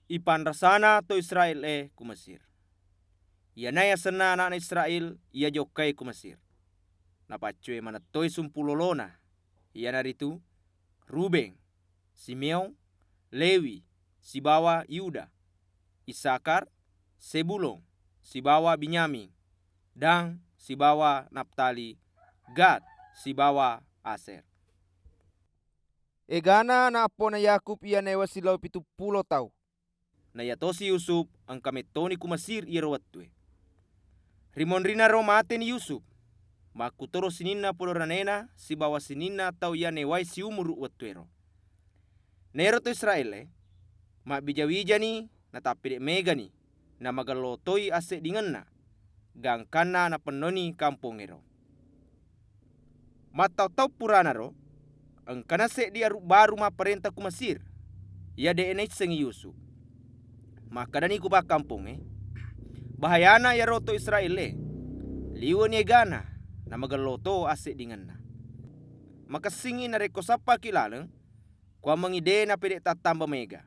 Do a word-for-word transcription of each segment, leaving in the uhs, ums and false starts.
Ipanrasana to Israél-é ku Mesir. Iyanaé asenna ana'na Israél iya jokkaé ku Mesir. Napaccowé manettoi sumpulolona, iyanaritu Rubén, Siméon, Léwi, sibawa Yuda, Isakhar, Zébulon, sibawa Binyamin, Dan, sibawa Naftali, Gad, sibawa Asyer. Égana ana' eppona Yakub iya naéwa silaong pitu pulo tau. Na iyatosi Yusuf engka mettoni ku Mesir iyaro wettué. Ri monrinaro maténi Yusuf, makkutoro sininna poloranéna sibawa sininna tau iya naéwaé siumuru' wettuéro. Na iyaro to Israél-é mabbija-wijani natappédé' mégani, namagello toi asséddingenna, gangkanna napennoni kampongngéro. Mattau-tau puranaro, engkana séddi aru baru mapparénta ku Mesir, iya dé'é naissengngi Yusuf. Makkedani ku pakkampongngé, "Bahayana iyaro to Israél-é, liwe'ni égana, namagello to asséddingenna." Makessingngi narékko sappaki laleng, kuwammengngi dé' napédé' tattamba maéga.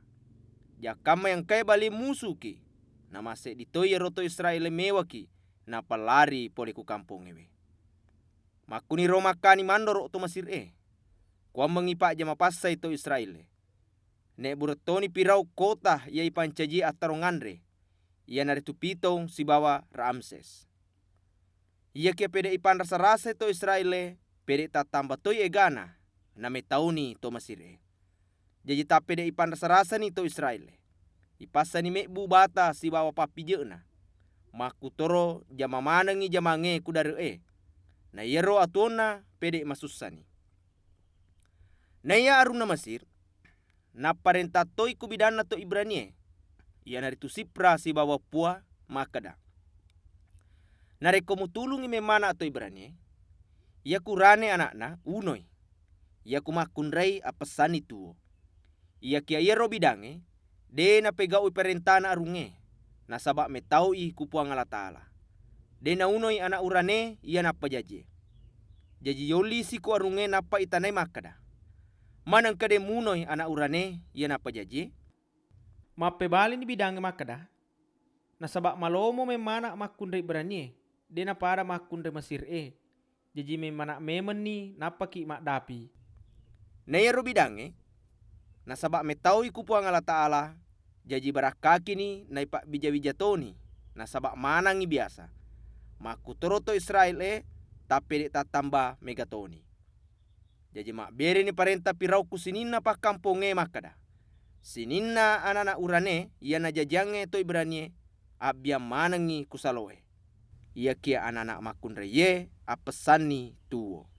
Jakkamma engkaé bali musuki, namasséddi toi iyaro to Israél-é méwaki, nappa lari polé ku kampongngéwé. Makkuniro makkani mandoro' to Mesir-é, kuwammengngi pajjama passai to Israél-é. Naébbureng toni pirau kota iya ipancaji attarong anré, iyanaritu Piton sibawa Ramsés. Iyakiya pédé' ipanrasa-rasai to Israél-é, pédé' tattamba toi égana, namétauni to Mesir-é. Jaji tappédé' ipanrasa-rasani to Israél-é. Ipassani mébbu bata sibawa pappije'na. Makkutoro jama manengngi jamangngé ku dare'é. Na iyaro atuwonna pédé' masussani. Naiya arunna Mesir napparénta toi ku bidanna to Ibranié, iyanaritu Sipra sibawa Pua, makkeda, "Narékko mutulungngi mémmana' to Ibranié, iyaku urané ana'na unoi, iyaku makkunrai appessanni tuwo." Iyakiya iyaro bidangngé dé' napégau'i paréntana arungngé, nasaba' métau'i ku Puwang Allataala. Dé' naunoi ana' urané iya nappajajiyé. Jaji yollisiko arungngé nappa itanai makkeda, "Manengka dé' munoi ana' urané iya nappajajiyé?" Mappébalini bidangngé makkeda, "Nasaba' malomo mémmana' makkunrai Ibranié, dé' napada makkunrai Mesir-é. Jaji mémmana' mémenni nappaki' maddapi." Na iyaro bidangngé, nasaba' métau'i ku Puwang Allataala, jaji barakkakini naipabbija-wija toni, nasaba' manengngi biyasa. Makkutoro to Israél-é, tappédé' tattamba méga toni. Jaji mabbéréni parénta pirau ku sininna pakkampongngé makkeda, "Sininna ana'na urané iya najajiyangngé to Ibranié, abbiang manengngi ku saloé. Iyakiya ana'na makkunraié appessanni tuwo."